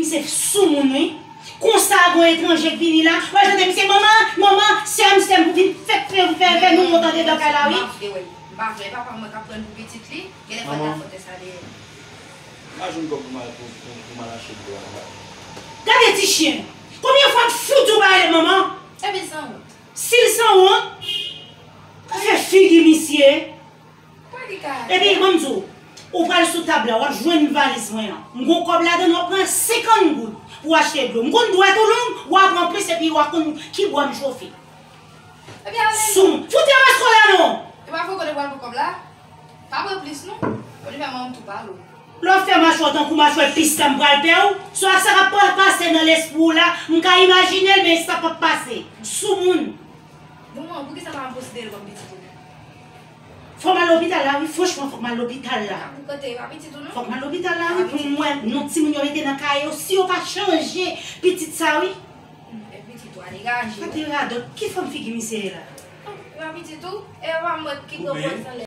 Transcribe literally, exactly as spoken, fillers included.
Se soumoun, wi. Konsa, gon etranje k vini la, w al tande misye, manman, manman, sè m, sè m, pou vin fè, fè, fè, fè nou mont andedan kay la, wi. M pa vle, papa mwen k ap pran pou pitit li, genlè fò l ta fè tès la deyò. M pa jwenn kòb pou m al pou, pou, pou m al achte dlo a nan bagay. Gade ti chen. Konbyen fwa m fout ou pa rele manman? Epi sanwont. Si l sanwont, fè figi misye. Kwa ki ka. Epi, ban m di w, ou pral sou tab la, w ap jwenn valiz mwen an. M gon kòb ladan l, w ap pran senkant goud pou w achte dlo. M konn dwèt ou long, w ap pran plis epi w ap konn ki bwa m chofe. Epi ale. Sou, fout yon masko la non! E pa fè w konnen pral pran kòb la? Pa pran plis non. Ou di fè manman m tou pale w. Lè w fè machwè w tankou machwè pistèm pral pè w, swa sa k ap pral pase nan lespri w la, m ka imajine l, men sa p ap pase. Soumoun. Bon, manman, poukisa pa konsidere l kòm pitit ou? Fò m al lopital la, wi. Franchman, fòk m al lopital la. Pou kote, e pa pitit ou non? Fòk m al lopital la, wi, pou m wè non timoun yo mete nan kaye yo, si yo pa chanje pitit sa, wi. E pitit ou a degaje. Gade radòt, ki fòm figi misye ye la? E pa pitit ou? E pa mwen ki pran pòz anlè.